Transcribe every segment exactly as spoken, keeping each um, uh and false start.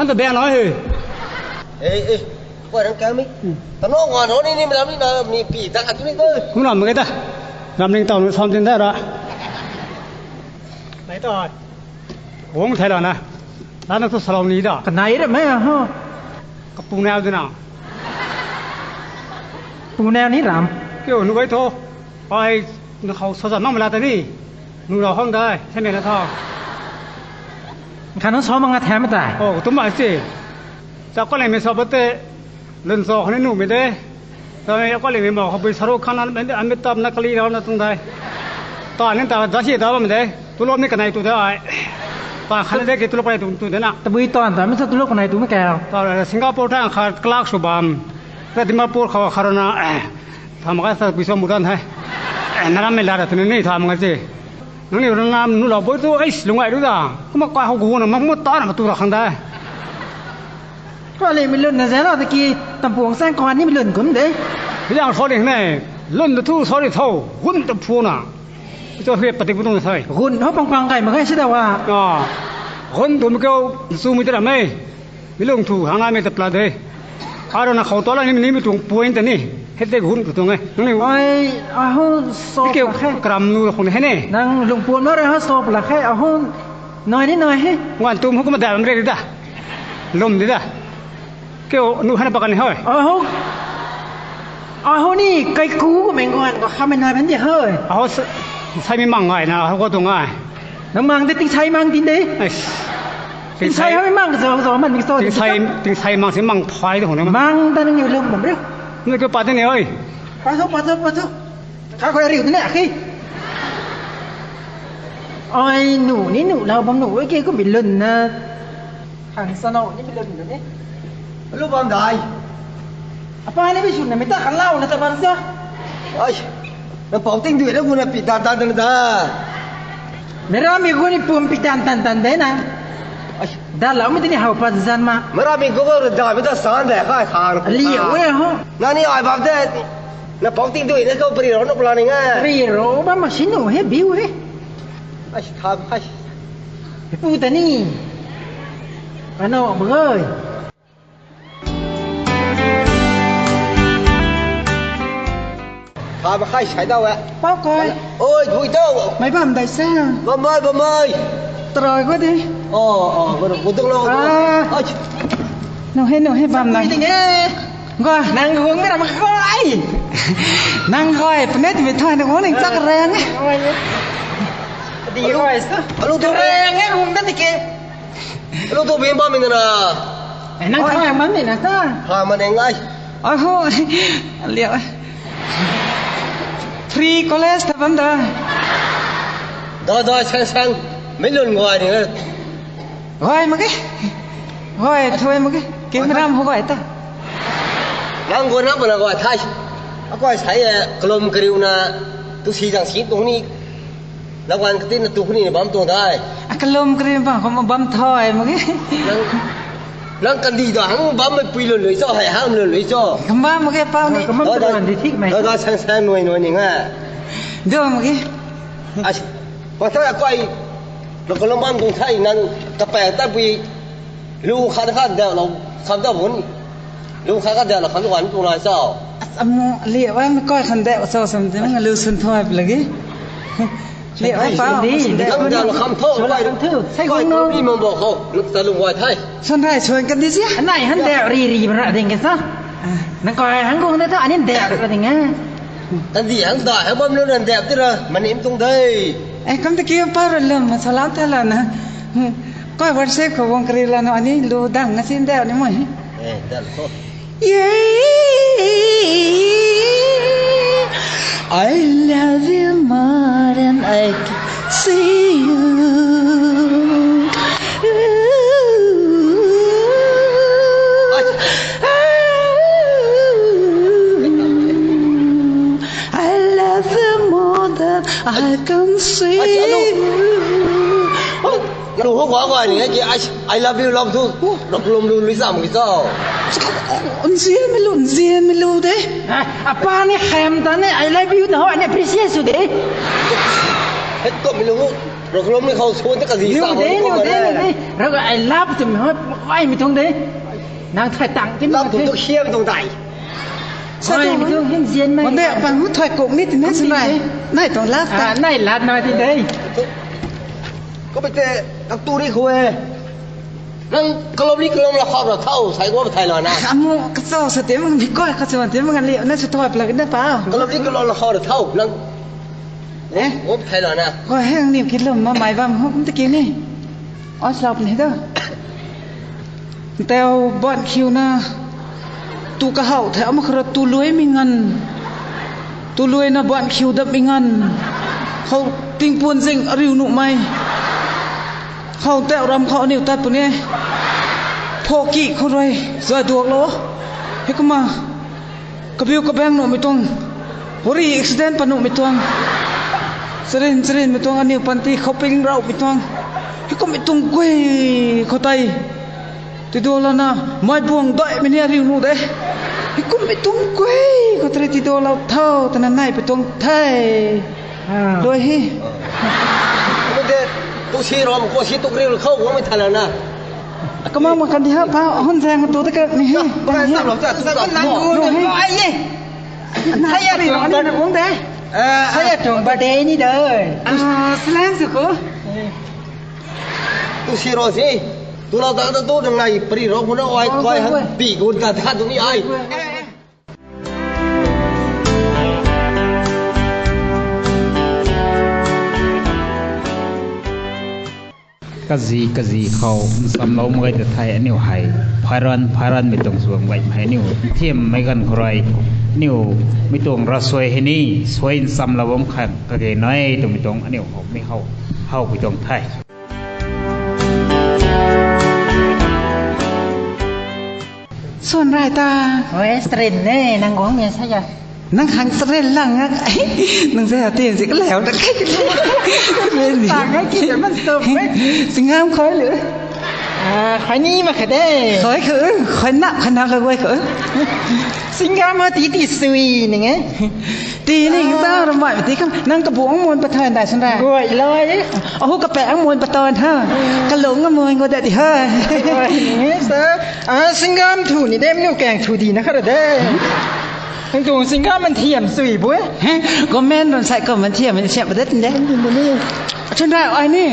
Ang ta bang na he. Eh, eh. Koi rang kang mi. Tano nga no ni ni mi lam ni na mi pi ta ka tu ni ko. Kum na ma ke ta. Ram ning tau nu sam tin da ra. Nai ta. Wong thai la na. Lana tu salou ni da. Kanai ra mai ho. Kapu nau de na. Pu nau ni ram. Kyo nu bai tho. Ai, nu khou sa zan nang mei la ta ni. Nu rau hang dai, sa mei na tho. Kha nang sa mang a tham ta. Oh, tu ma si. Sa ko le mei sa ba te. Lun sa khou ni nu mei de. Sa mei ko le mei ma khou bui sa ru khan an, an mei tap na kali rau na tung dai. Ta ni ta za si ta ba mei de. Tulop ni kanei tu de ai. Pa khan de ki tulop kanei tu, tu de na. Tabui taanv ta mi sa tulop kanei tu mi kau. Ta Singapore ta kha clerk sw bam. Ta Dimapur khou kha rana, eh, tham ka sa pui sa mu dan hai. Eh, na ram mei la ra tu ni tham ka si. Nang ni rana nu lau boi tu, eh, lung ai ru da. Kumna kai hou gu na ma mu ta na ma tu ra khang da. Kua le mi lun na zan lo ta ki, tam puang sang kwan ni mi lun kum de. Yang sorry ne. Lun da thu sorry tho. Gun ta phu na. Cho hei patik bu tuang sai. Gun ho pang pang kai ma kai si da wa. Ah. Gun tu mi kau su mi ta ra mei. Mi lung thu hang a mei ta pla de. Aro na khou to la ni, ni mi tuang point ta ni. Hei te gun tu tuang e. Nang ni. Oi, a ho so. Ni keu pa khe. Karam nu khou ni he ne. Nang lung puan na re ho so pla khe. A ho. Nai ni nai he. Ngan tum ho kumna da ram re da. Lum di da. Keu nu hana pakan hoi. Aho. Aho ni kaiku ko meng guan ko khamei nai ban di hoi. Aho s-, sai mi mang ngai na, aho ko tu ngai. Nang mang de ting sai mang tin de. Ai. Ting sai hoi mang zo zo man ting so. Ting sai, ting sai mang si mang phai de hong na. Mang ta nang yu lum bam riu. Nu ko pa de ni oi. Pa tho, pa tho, pa tho. Kha khou riu de ne akhi. Ai nu ni nu lau bam nu oi ke ko bi lun na. Khang sa no ni mi lun ni. Lu bam dai. Apa ni bi sun na mi ta khan lau na ta bam sa. Ai. Na pau ting dui na gu na pi ta ta ta na da. Mera mi gu ni pum pi tan tan tan de na. Ai. Da lau mi ti ni hau pa zan ma. Mera mi gu gu da mi ta san de kai khan. Li we ho. Na ni ai bam de. Na pau ting dui na ko pri ro na pla ni nga. Pri ro bam ma sin nu he biu he. Ai, tham, ai. Pu ta ni. Kano, bang oi. Tham khai sai dau e. Pau koi. Oi, bui dau. Mei bam dai sa. Bam oi, bam oi. Trai ko di. Oh, oh, ko, ko dong lo. Ah. Ai. No he, no he, bam na. Ting e. Go, nang hung na ram khai. Nang khai, pnet mi thai na hung ning chak reng e. Di khai sa. Alu tu reng e, hung na ti ke. Alu tu bim bam mi na. Eh, nang khai bam mi na ta. Ha, ma neng ai. Ai ho. Liau. Free college ta bam da. Da, da, sang, sang. Mi lun guay ni. Guay mak e. Guay, thuay mak e. Kim ram ho guay ta. Nang guay na bana guay thai. Aguay sai, eh, kalum kariu na tu si jang si tuang ni. Lawan kati na tu ni bam tuang dai. A kalum kariu bam, khou bam thuay mak e. Nang, nang kandi da hang bam mei pui lun lui cho, hai hang lun lui cho. Kam bam mak e pau ni. Kam bam da, da, da, sang, sang, nuai, nuai ni nga. Do mak e. Ai, pa thai aguay. Lo kalum bam tuang thai nang kapaeng ta pui lu khat khat da lo kham da bun. Lu khat khat da lo kham wan tuang lai sao. Amu liau ai mi koi khan da sao sam te nang lu sun thoi lagi. Liau ai pa. Kham da lo kham tho. Sai koi thu. Sai koi no. Ni mong bo khou. Lu ta lu wai thai. Sun thai sun kan di sia. Nai han da ri ri bra ding ke sa. Nang koi hang kung da tho anin da ra ding e. Kan di hang da hang bam lu nan da ti ra. Manim tung dai. Eh, kam ta kiu pa ra lum, ma salam ta la na. Hmm. Koi WhatsApp khou bang kari la na, ani lu dang na sin da ni mo. Eh, da lo. Yeah, I love you more than I can see you. I love you more than I can see. Ai, alo. Lu ho guay guay ni ki, I, I love you, love too. Love lum lu lu zam ki cho. Nzian mi lu, nzian mi lu de. Apa ni khem ta ni, I love you na ho, ni appreciate sw de. Hei, kum mi lu. Roklom ni khou suan ta kazi sa de, nu de, nu de. Raga I love twmei hoi, ai mi tuang de. Nang thay tang ti love tu tu khiam tuang tai. Sa tu mi tuang hin zian mai. Mande pan hu thay kok ni ti na sinai. Nai tuang love ta. Nai love na ti de. Ko bete tak tu ri khou e. Nang kalom ni kalom la khou ra thau, sai ko thay la na. Amu ka so sa te mang ni ko, ka so te mang li, na sa thau pla na pa. Kalom ni kalom la khou ra thau, nang. Eh? Ko thay la na. Ko heng ni ki lom ma mai bam hu kum ta ki ni. Os lap ni da. Teu ban khiu na. Tu ka hau the ama khara tu lui mi ngan. Tu lui na ban khiu dap mi ngan. Khou ting puan zing ariu nu mai. Khou teu ram khou aniu tat puni. Phoki khou rui zai duak lo. Hei kumna. Kabiu kabang nuhmei tuang. Hori accident pa nuhmei tuang. Charin charin mei tuang aniu panty khou ping rau mei tuang. Hei kummei tuang gui khou tei. Tiduak lana, mai buang dai mei ni ariu nu de. Hei kummei tuang gui khou tei tiduak lou thau, tana nai pei tuang the. Doi hi. Kum de, tu si rom, ko si tuk riu khou, ko mei thala na. Kamang ma kan di ha, pa, hun zang tu de ka ni hi. Ba, sa lo, sa, sa lo. Nang nu, nu, nu, ai ye. Saya ri lo, ni na bung de. Saya tuang birthday ni de. Ah, salam suku. Tu si ro si. Tu lau ta tu nang nai pri ro ko na oi koi han pi gun ta ta tu ni ai. Kazi kazi khou nsamlou mak ge ta thei aniu hei. Phairan phairan mei tuang suam gay hei aniu. Thiam mei ganv khou rui aniu mei tuang ra suai hei ni suai nsamlou bam khang kage nai twmei tuang aniu hou mei hou hou pui tuang the. Suan rai ta. Oi, strin ne, nang guang mei sa ya. Nang khang strin lang a. Nang sa ya ti si ka leu ta. Strin ni. Tang ai ki man stop. Singam khoi lu. Ah, khoi ni ma kha de. Khoi kha, khoi na, khoi na ka guay kha. Singam ha ti ti sui ni nge. Ti ni ta ram bai ti khang nang ka buang mon pathan dai san ra. Guay loi. Ahu ka pe ang mon pathan ha. Ka lung a mon go da ti ha. Guay ni sa. Ah, singam thu ni dem nu keng thu di na kha ra de. Nang tuang singam man thiam sui bu e. He, comment ron sai comment thiam ni siam padat de. Chun rai ai ni.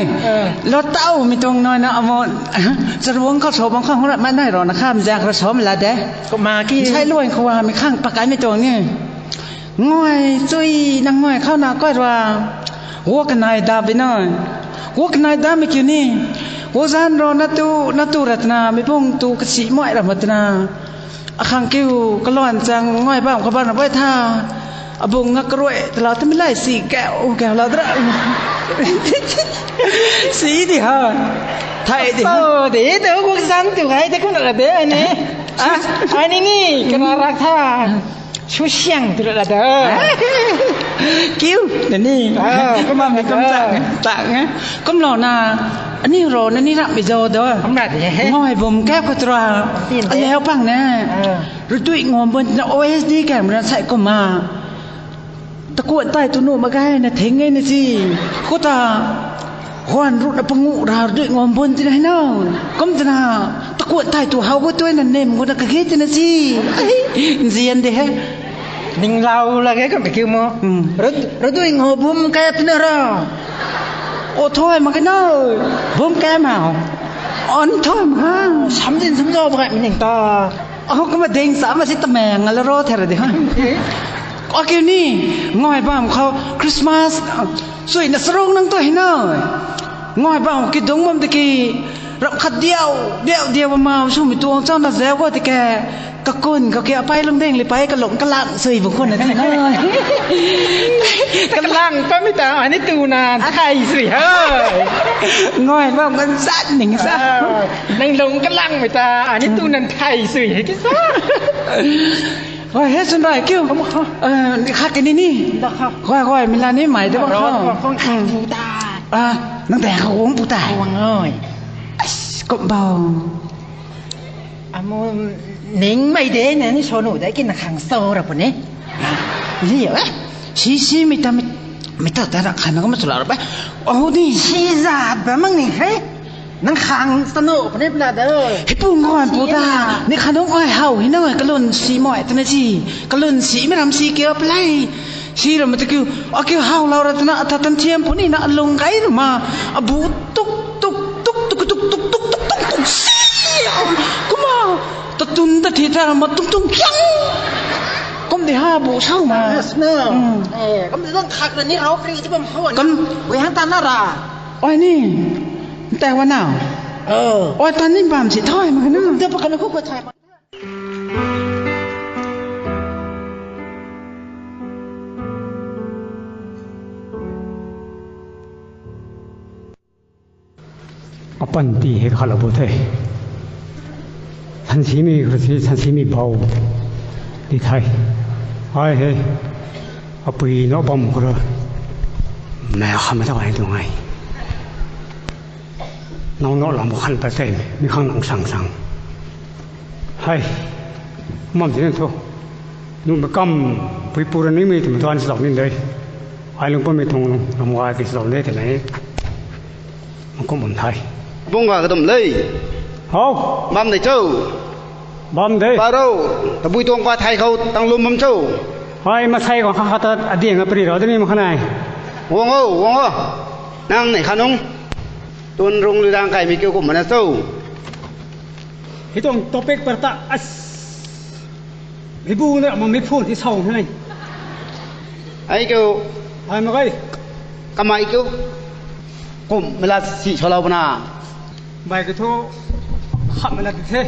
Lo tau mi tuang noi na amo. Charuang khou so bang khang ra mai nai ro na kham zang ra so la de. Ko ma ki. Sai luan khou wa mi khang pakai mi tuang ni. Ngoi chui nang ngoi khou na koi rua. Wo kanai da bi noi. Wo kanai da mi kiu ni. Wo zan ro na tu na tu rat na mi bung tu kasi moi ra mat na. Akhang kiu kaluan chang ngoi bam kaban na bai tha. Abung ngak karuai tala tami lai si kau kau la dra. Si di ha. Thai di ha. Oh, de de ko sang tu hai de ko na de ne. Ah, ani ni kana rak tha. Su siang tu la da. Kiu, ni. Ah, kumna mi kum tak tak ne. Kum lo na. Ani ro na ni rak mi zo do. Kam rak de he. Ngoi bum kap ko tura. Tin de. Aleu pang ne. Ah. Rutui ngom bun na O S D kang na sai kum ma. Takuan tai tu nu ma gai na theng ngai na si. Ko ta. Huan rut na pangu ra rutui ngom bun ti na hei no. Kum ta na. Takuan tai tu hau ko tu na nem ko na kage ti na si. Ai, nzian de he. Ning lau la ge kam kiu mo. Hmm. Rut, rutui ngom bum kap na ra. O thoi ma ke no. Bum kap ma. On thoi ma. Sam jin sam zo ba kai mi ning ta. Aho kumna ding sa ma si tameng la ro thera di ha. Okay ni, ngoi bam khou Christmas, ah, sui na sarung nang tu hei na. Ngoi bam ki dung bam de ki, rap khat diau, diau, diau bam ma, su mi tuang chang na zeu ko de ke, kakun, ka kia pai lung ding li pai, kalung kalang sui bu khun na di na. Kalang pa mi ta, ani tu na, thai sui ha. Ngoi bam kan zat ning sa. Ah. Nang lung kalang mei ta, ani tu nan thai sui hei ki sa. Hoi, he sun rai kiu. Eh, ni kha ke ni ni. Da kha. Hoi, hoi, mi la ni mai de ba kha. Ro, ro, ro, ro, pu ta. Ah, nang de kha wong pu ta. Wong oi. Ais, kum bau. Amu ning mai de na ni sonu de ki na khang so ra pu ni. Li yo, eh. Si si mi ta mi. Mi ta ta ra khan na kama chula ra ba. Ahu di si za ba mang ni he. Nang khang ta no pa ne pla da. Hei pung ko an pu ta. Ni khan nung ai hau hi na kalun si moi ta na si. Kalun si mi ram si kyo play. Si ram ta kyu. A kyu hau lau ra ta na ta tan thiam pu ni na lung kai ru ma. A bu tuk tuk tuk tuk tuk tuk tuk tuk tuk si. Kuma ta tun ta thi ta ma tung tung kyang. Kum di ha bu sau ma. Yes, no. Mm. Eh, kum di dang khak ra ni rau kri ti bam hau. Kum. Wei han ta na ra. Oi ni. Tai wa na. Oh. Oi ta ni bam si thoi ma na. Kum di pa kan khu ko thoi ma. Apanty hei khat la bu the. Sansimi khou si, sansimi bau di the. Ai he, apui na bam khou ra. Mei kham ta ai tuang ai. Nau no lam khan pa te, mi khang nang sang sang. Hei, mam ti thu. Nung ba kam, pui pu ra ni mi tu tuan si zau ni de. Ai lung pa mi tuang lam gay ki zau de te ne. Kum bam the. Bung ga kadum le. Hau. Bam de cho. Bam de. Pa ro. Tabui tuang pa thai khou tang lum bam cho. Hai masai khou kha kha ta adiang a pri ro de ni ma khanai. Wang o, wang o. Nang nei khanung. Tun rung lu dang kai mi kiu kum mana cho. Hei tuang topic par ta as. Mei bu na ma mei phun hi sau na nei. Ai kiu. Ai ma kai. Kamei kiu. Kum mei la si so lau bana. Bai ke thu, khat mei la ti the.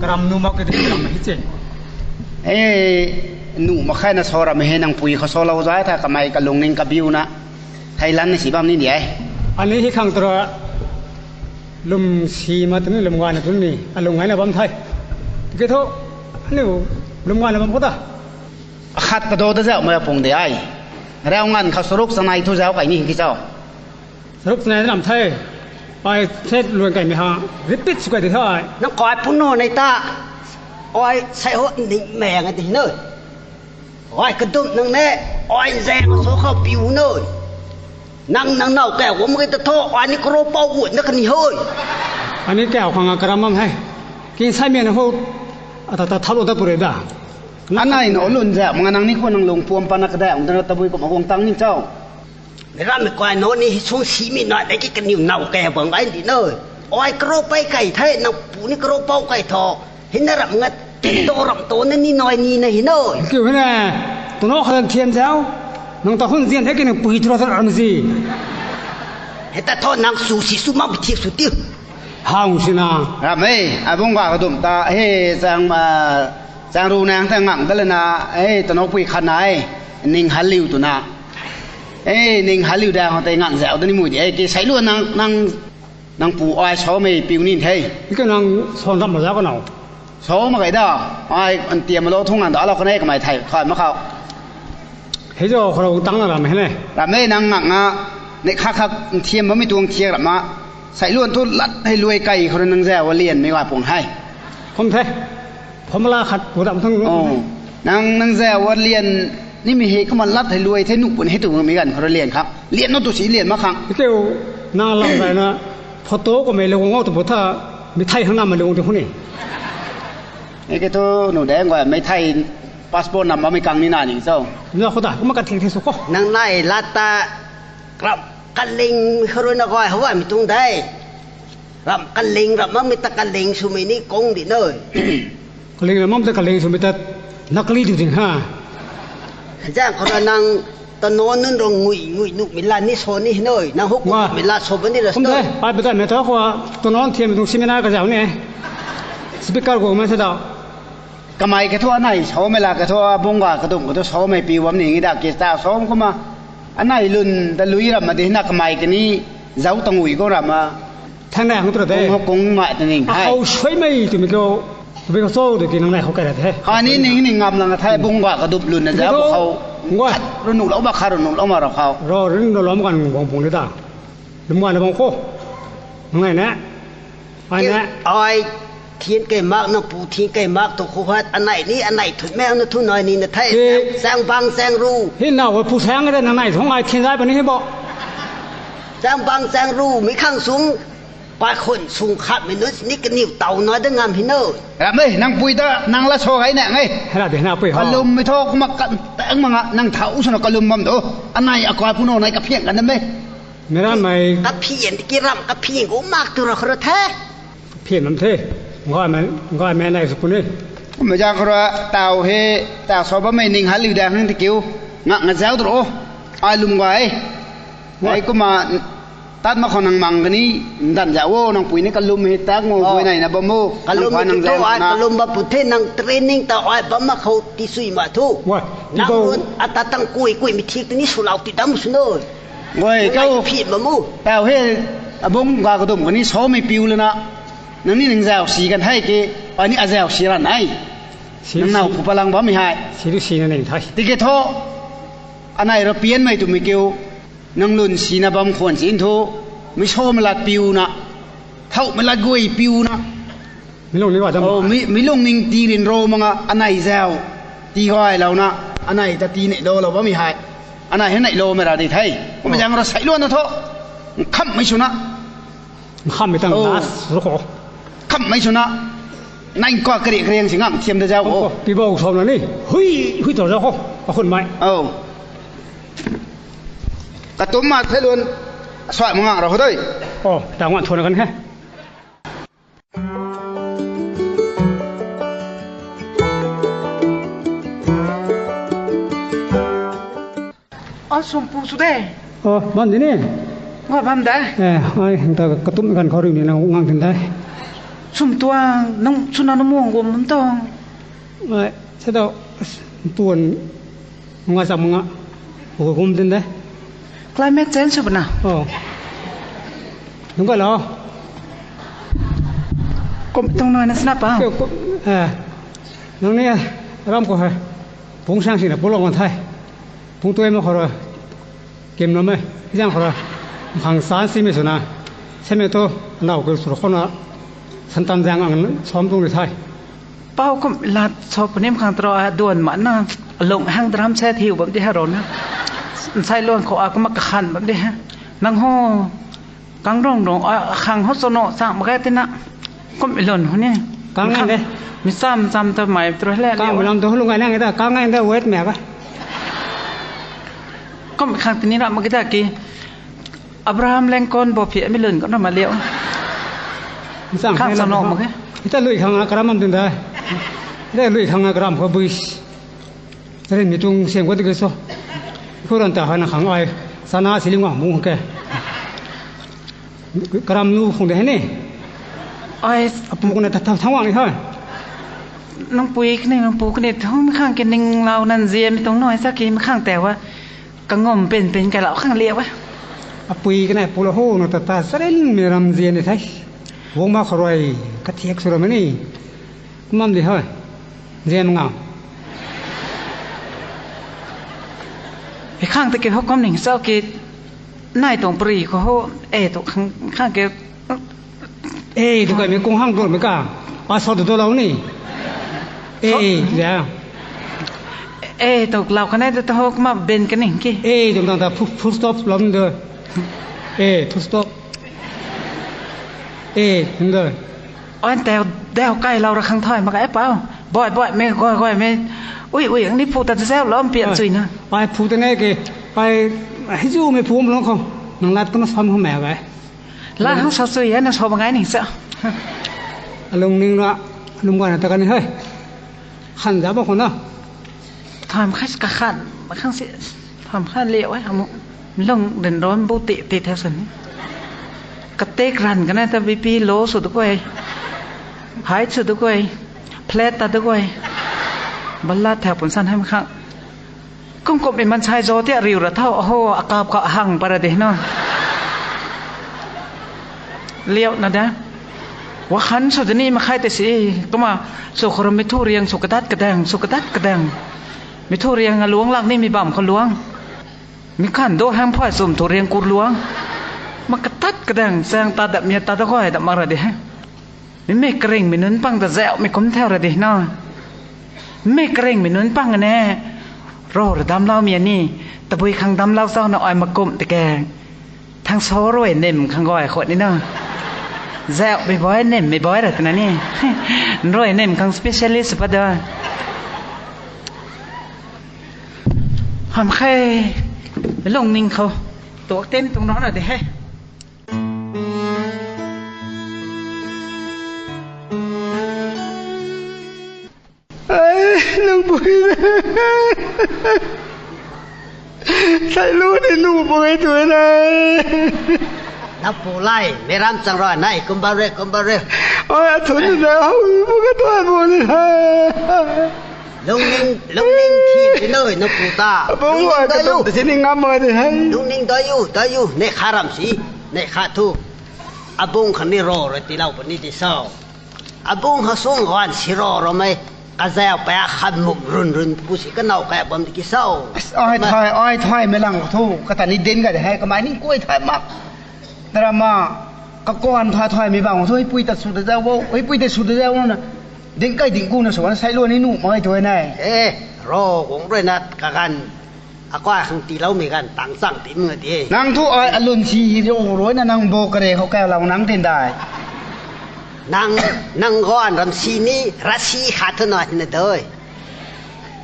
Karam nu mak ke the karam hi che. Eh, nu mak khai na so ram he nang pui khou so lau zai tha kamei kalung ning kabiu na. Thailand na si bam ni di ai. Ani hi khang tura lum si ma tuni lum gay na tuni. Alung gay na bam thai. Ke thu, ani lum gay na bam khou ta. Khat ta do ta zau ma pung de ai. Rau ngan khou saruk sanai thu zau kai ni ki chau. Saruk sanai ram the. Ai set luan kai mi ha. Repeat su kai di the ai. Nang kai pun no nei ta. Ai sai ho ning meng a di no. Ai kadum nang ne. Ai zeng so khou piu no. Nang nang nau kai wam kai ta tho. Ai ni kro pau gut na kani hoi. Ani kai khang a karam mam hai. Kin sai mi na ho. Ata ta thalo ta pure da. Anai no lun zau ma nang ni khou nang lung puam pa na kadai ang ta tabui kum a guang tang ni chau. Mei ram mei kai no ni hi sung si mi na de ki kaniw nau kai bang ai di no. Oi kro pai kai the nang pu ni kro pau kai tho. Hi na ram ngat tin do ram to na ni noi ni na hi no. Kiu hi na. Tu no khan thiam zau. Nang ta hun zian the ki nang pui tu ra ram zi. He ta tho nang su si su mak thiak su tiu. Hau si na. Ram e, abung ga kadum ta he chang ma Chang ru nang ta ngang da lana, eh, tano pui khat na, eh, ning haliu tu na. Eh, ning haliu da hou tei ngang zau da ni mui di, eh, ki sai lu nang, nang, nang pu ai so mei piu nin the. Ke nang son ram ma zau ka nau. So ma kai da, ai, an tiam ma lo thung ngang da lo ka nei kamei thai, thai ma khau. Hei zo khou tang na ram he ne. Ram he nang ngang a, nei khak khak thiam ma mi tuang thiak ram ma. Sai luan thu lat hei luai kai khou nang zau wa lian mei wa puang hai. Khum the. Formula khat pu dam thang. Oh. Nang, nang zau wa lian ni mi hei kumna lat hei luai the nu pun hei tu mi ganv khou lian khang. Lian no tu si lian mak khang. Keu nang lam kai na photo khou mei lung ngou tu pu tha mi thei hang nam ma lung tu khou ni. E ke thu nu de ngoi mei thei passport nam ma mei kang ni na ni cho. Na khou ta, kumna kan thing thing su khou. Nang nai lat ta ram kaling khou rui na gay hou mi tuang de. Ram kaling ram mam mi ta kaling swmei ni kung di nui. Kaling ram mam ta kaling swmei ta nakli di ding ha. Zang khou ra nang ta no nun rong ngui ngui nu mi la ni so ni nui. Nang huk ngui mi la so ba ni ra. Kum de, ai bata me ta khou ta no thiam dung seminar ka zau ni. Speaker gu ma sa da. Kamei ka thu anei so mei la ka thu abung ga kadum ka thu so mei pi wam ni ngi da ki ta so kumna. Anei lun ta lui ram ma di na kamei kani zau tangui ko ram ma. Thang nai hang tu ra de. Kung ho kung ma ta ning hai. Hau sui mei tu mi ko. Bi ko so de ki nang nai hou kai ra the. Ha ni ning ning ngam lang thai bung ga ka dup lun na zau hau. Ngoi. Ru nu lo ma kha ru nu lo ma ro hau. Ro rin ro lo ma kan bong bong de da. Lum ma na bong ko. Nang nai na. Ai na. Ai. Thian kei mak na pu thian kei mak tu khou hat anei ni anei thut me na thu nai ni na thei. Sang bang sang ru. Hi na wa pu sang de na nai thong ai thian zai pa ni hi bo. Sang bang sang ru mi khang sung. Pai khun sung khat mi nu ni kaniw tau na de ngam hi no. Ram e, nang pui ta nang la so gai na ngai. Hera de na pui ho. Kalum mi tho kuma kan tang manga nang thau suna kalum mam do. Anei akai pu no nai kaphiang kan me. Mera mai. Kaphiang ki ram kaphiang ko mak tu ra khra the. Phian nam the. Ngai mai, ngai mai nai su puni. Kumna zang khou rui tau he, tau sa bammei ning haliu da hang ti kiu. Ngak nga zau dro. Ai lum ngai. Ai kumna tat ma khou nang mang kani, ndan zau o, nang pui ni kalum he tak mo, bui nai na bam o. Kalum nang zau ai na. Kalum ba pu the nang training ta ai bam ma khou ti sui ma thu. Nang run ata tang kui kui mi thik ti ni su lau ti dam su no. Ngoi kau phi mamu. Tau he, abung ga kadum kani somei piu lana. Nang ni nang zau si kan hai ke, ani azau si ran ai. Nang nau pu palang bam mi hai. Si du si na ning thai. Tiki tho, anai ra pian mai tu mi kiu. Nang lun si na bam khwan si in thu. Mi somei lat piu na. Thau mi lat gui piu na. Mi lung ni wa dam. Oh, mi, mi lung ning ti rin ro manga anai zau. Ti goi lau na, anai ta ti nei lo lo bam mi hai. Anai he nei lo mei ra di thei. Kumna zang ra sai lo na tho. Kham mai su na. Kham mi tang na su ko. Kham mai su na. Nang kwa kari kari ang si ngam thiam da zau ko. Pi bau som na ni. Hui, hui to zau ko. Akhun mai. Oh. Katum ma thei lun. Suai manga ra ho doi. Oh, ta ngan thon kan he. A sum pu su de. Oh, bam di ni. Ngoi bam de. Eh, ai, ta katum kan khou riu ni na ngang tin de. Sum tuang, nang suna na muang gum bam tuang. Ai, se do, tuan, nga sam nga. Hu gum tin de. Climate change sw bana. Oh. Nung ka lo. Kum tung noi na sna pa. Ke, kum, eh. Nang ni, ram ko hai. Pung sang si na pulong kan thai. Pung tuai ma khora. Kim na me. Zang khora. Khang san si me suna. Se me to, nau ke sura khona. Santan zang ang som tung ni thai. Pau kum lat so punim khang tro a duan ma na alung hang dram se thiu bam di ha ro na. Nsai luan khou a kum a kakhan bam di ha. Nang ho, kang rong rong a khang ho so no chang ma gai tina. Kum ilon ho ni. Kang ngai de. Mi cham cham ta mai tro le. Kang mi lam to lung ngai nang da, kang ngai da wet me ga. Kum khang tini ra ma ga da ki. Abraham Lincoln bo phi mi lun ko na ma liu. Sang khang sa no ma ke. Ita lui khang a karam am dun da. Ita lui khang a karam ko bui. Tare mi tung siam ko de so. Ko ran ta hana khang ai. Sana sili ngam mu ke. Karam nu khung de ne. Ai apu ko na ta thang wang ni ha. Nang pui kene, nang pu kene, thum khang ke ning lau nan zia mi tung noi sa ki mi khang te wa. Kangum pen pen kai lau khang liau e. Apui kanei pu la ho na ta ta saren mi ram zian ni thei. Wong ma kharoi ka thiak sura mani. Kumam di hoi. Zian ngam. He khang ta ke ho kom ning sau ke nai tong pri ko ho e to khang khang ke E, tu kai mi kung hang dur mi ka. Pa so tu do lau ni. E, ya. E, tu lau kanei tu ho kuma ben kaning ki. E, tu dang ta full, full stop lam do. E, full stop. E, ndo. Oi, teu, deu kai lau ra khang thoi ma kai pau. Boi, boi, me, goi, goi, me. Ui, ui, ang ni phu ta zeu lam pian chui na. Ai phu ta ne ke. Ai, hizu me phu mo ko. Nang lat ko na sam ho me gai. La hang sa sui e na so bangai ni sa. Alung ning ra, alung gana ta kani hei. Khan za ba khona. Tham khai ka khan, ba khang si, tham khan le wai hamu. Lung den ron bu ti ti thau san. Ka tek ran kana ta B P low su tu koi. High su tu koi. Flat ta tu koi. Bala thau pun san ham khang. Kum kum ni mansei zo tia riu ra thau, aho, akap ka hang para de no. Liau na da. Wa khan su de ni makhai te si, kuma su khoro mi thu riang su kadat kadang, su kadat kadang. Mi thu riang a luang lak ni mi bam kho luang. Mi khan do hang pha sum thu riang kur luang. Ma kadat kadang, sang ta da mi ta da khoi da ma ra de he. Mei karingmei nunc pang ta zauhmei kum thau ra di na. Mei karingmei nunc pang ne. Ro ra damlou mi ni. Tabui khang damlou zau na ai makum tike. Thang so rui nim khang gay khou ni na. Zauhmei boy nimmei boy ra tina ni. Rui nim khang specialist pa da. Ham khe. Lungning khou. Tuak ten tung na na de he. Ai, nang pui. Sai lu ni nu pui tu na. Nang pu lai, mei ram chang rui nai, kumba re, kumba re. Ai, a thun ni na, hau, bu ka tuan bu ni na. Lungning, lungning thi ni noi, nang pu ta. Abung wa ka tum ta si ni ngam mai de hai. Lungning dai u, dai u, ne kha ram si, ne kha thu. Abung khang ni ro rui tilou puni ti sau. Abung ha sung gan si ro ro mei. Kazau pa khan mum run run pu si ka nau kai bam di ki sau. Ai thai, ai thai mei lang thu, kata ni din ga de hai, kamai ni kui thai mak. Tara ma, ka kuan thai thai mei bang thu, hei pui ta su da zau bo, hei pui ta su da zau na. Ding kai ding ku na su na sai lu ni nu mai tu nai. Eh, ro gong rui na ka gan. Akai khang tiiloumei gan tang chang ti mung di. Nang thu ai alun si hi ro rui na nang bo kare khou kai lau nang tin dai. Nang, nang gan ram si ni ra si khat thu na na doi.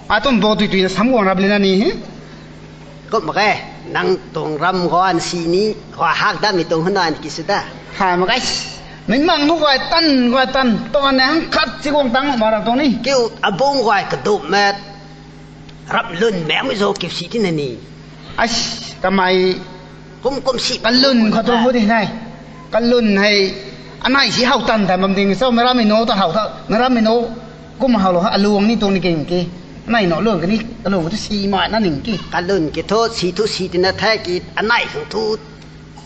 Atum bo tui tui na sam guang rap le na ni he. Kum mak e, nang tuang ram guan si ni, gua hak da mi tuang huna ni ki su da. Hai mak e, min mang hu guay tan, guay tan, tuang ne hang khat si guang tang ma ram tuang ni. Kiu abung guay kadum met, rap lun meng mi zo kiu si ti na ni. Ai, kamai, kum kum si kalun khat tu hu di nai. Kalun hei, anai si hau tan tan bam ding, so mei ram mi no ta hau ta, mei ram mi no, kum hau lo ha, aluang ni tuang ni king ki. Anai no luang ka ni, aluang ka tu si mai na ning ki. Kalun ki thu, si thu si ti na the ki, anai khang thu,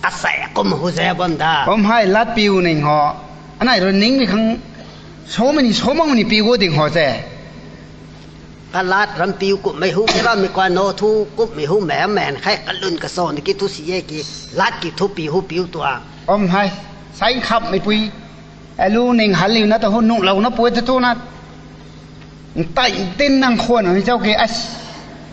kasai kum hu ze bam da. Bam hai lat piu ning ho. Anai ro ning mi khang, so mei ni, so mang ni piu go ding ho ze. Kalat ram piu kum mei hu, ram mi kwan no thu, kum mei hu, mei, mei, khai kalun ka so ni ki thu si ye ki, lat ki thu piu hu piu tua. Bam hai, sai khap mei pui. Alu ning hal liu na ta hu nuh lou na pui ta tu na. Ntai tin nang khwan ni chau ke as.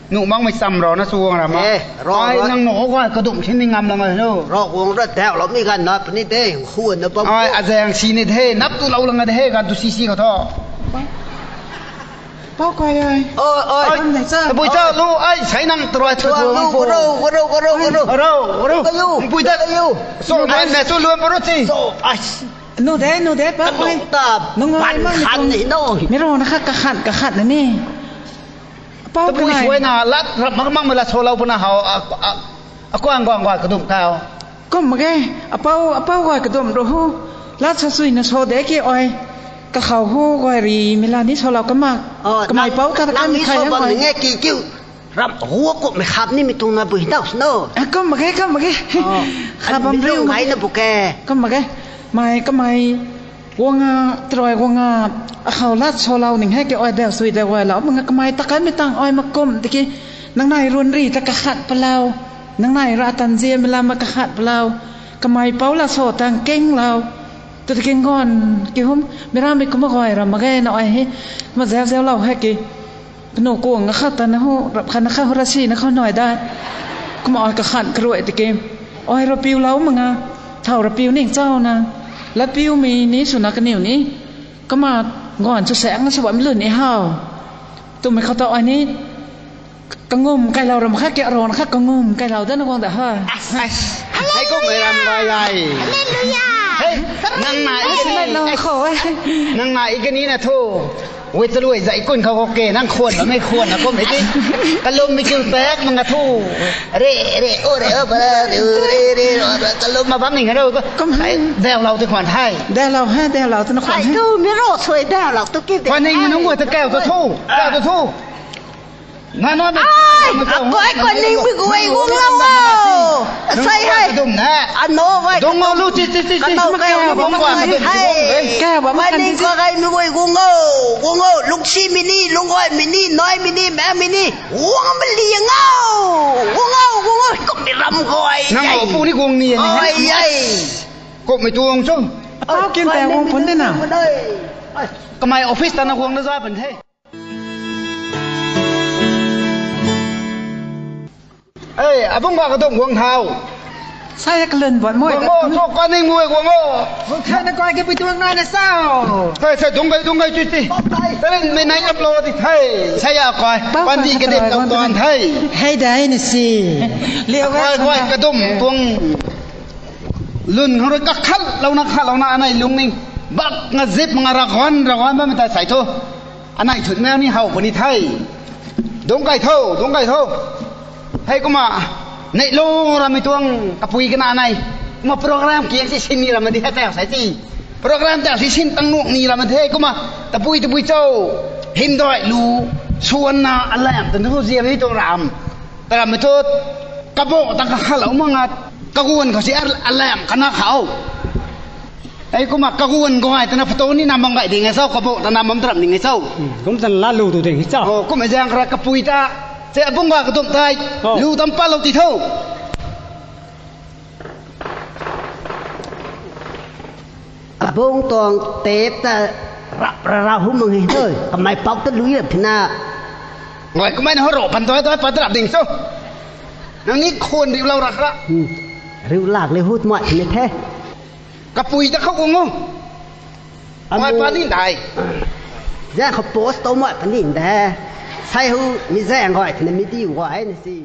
Nuh mang mei cham ro na chuang ra ma. Eh, ro, ai ro. Nang no guay kadum sin ni ngam lang ai no. Ro guang ra dau lo mi gan na puni de, khwan na bam. Ai, a zang si ni de, nap tu lou lang de, gan tu si si ka tho. Pau kai ai. Oi, oi. Am nei cha. Tabui cha lu, ai, sai nang troi cha lu, lu, lu, lu, lu, lu. Ro, ro. Tabui ta lu. So, nang ne chu luan paro chi. So, ai. Nu de, nu de, pa. Nung ta, nung ai ban ma khan ni no. Mi ro na kha ka khan, ka khan na ni. Pau tabui kai. Suai na lat, rap mak mak ma la so lau puna hau, a, a, a kuang guang guang kadum kau. Kum mak ge, apau, apau guay kadum ro hu. Lat sa sui na so de ki oi. Ka khau hu guay ri mi la ni so lau ka mak. Oh, kamai nang, pau ta nang ni khai so bam hoi. Nge ki kiu. Ram hua kup mei khap ni mi tung na bui dau sno. Ah, kum mak ge, kum mak ge. Oh. Khap bam riu mak ge. Ngai na bu ke. Kum mak ge. Mai, kamai. Guang a, troi guang a, akhou lat so lau ning hei ki oi dau sui dau guay lau. Mak nga kamai ta kan mi tang oi mak kum, tiki nang nai run ri ta ka khat palau. Nang nai ra tan zia mi lam ma ka khat palau. Kamai pau la so tang keng lau. Tu tiki ngon, ki hum, mi ram mi kum a guay ram mak ge na oi he. Ma zau zau lau he ki. Kanu kuang na khat ta na hu, rap khat na khat hu ra si na khou nai dai. Kumna ai ka khan karuai tiki. Ai rapiu lau mak nga, thau rapiu ning chau na. Lapiu mi ni sw na kaniw ni. Kama guan sw saeng na sw bam lun ni hau. Tumei khou ta ai ni. Kangum kai lau ram khat kia ron khat kangum kai lau da na guang da ha. Ai, ai kum mei ram lai lai. Hallelujah. Hey, nang na i kani. Nang na i kani na thu. Wei ta lui zai kun khou khou ke, nang khwan na mei khwan na kum hei ti. Kalum mi kiu tak mak nga thu. Re, re, o re, o ba, re, re, re, o ba, kalum ma bam ning hei rou ko. Kum hei. Dau lau ti khwan hei. Dau lau hei, dau lau ti na khwan hei. Ai tu mi ro sui dau lau tu ki de. Khwan ning nung wa ta kau ta thu. Kau ta thu. Na, na, na. Ai, akoi ko ning mi guay guang lau o. Sai hei. Kadum na. Ano guay. Dong o lu chi, chi, chi, chi. Ano guay guang guang. Hai. Kau ba ma kan ning ko gai mi guay guang o. Guang o, lungsi mi ni, lungguay mi ni, noi mi ni, mei mi ni. Guang ma liang o. Guang o, guang o. Kum mi ram guay. Nang o pu ni guang ni. Oi, ai. Kum mi tuang chu. Pau kin tei guang pun de na. Kamei office ta na guang na za pun the. Ei, abung ba kadum guang thau. Sai kalun bot moi. Guang o, so kaning mui guang o. Guang thau na koi ke pui tuang nai na sao. Sai, sai, dung gai, dung gai, chui ti. Tarin mei nai ap lo di thei. Sai ya koi. Pandi ka dep tau tuan thei. Hei dai na si. Liu koi, koi, kadum tuang. Lun khang rui kakhat lou na, khat lou na anei lungning. Bak nga zip nga ragon, ragon ba mei ta sai thu. Anei thut mei ni hau puni thei. Dung kai tho, dung kai tho. Hei kumna, neih lou ramei tuang kapui kana nei. Kumna program kiak si sin ni ramei di hei tau sai ti. Program tau si sin tang nuang ni ramei the kumna. Tapui, tapui cho. Hymdaih lu. Suan na alam tun thu ziam ni tuang ram. Taramei thu. Kabo ta kakhat lou ma ngat. Kaguan khou si alam kana khou. Ei kumna kaguan guay twna photo ni nam bam gay ding e cho, kabo ta nam bam taram ding e cho. Kum tan la lu tu ding e cho. O, kum e zang kara kapui ta. Se abung ga kadum tai. Lu tam pa lou ti tho. Abung tuang tep ta rap ra ra hu mang e tho. Kamei pau ta lui rap thina. Ngoi kumei na ho ro pan toi toi pa taram ding cho. Nang ni khun riu lou ra kara. Riu lak le hu tmai thina the. Kapui ta khou kung o. Mai pa ni dai. Zang khou post tau mai pa ni de. Sai hu mi zang goi thina mi di goi na si.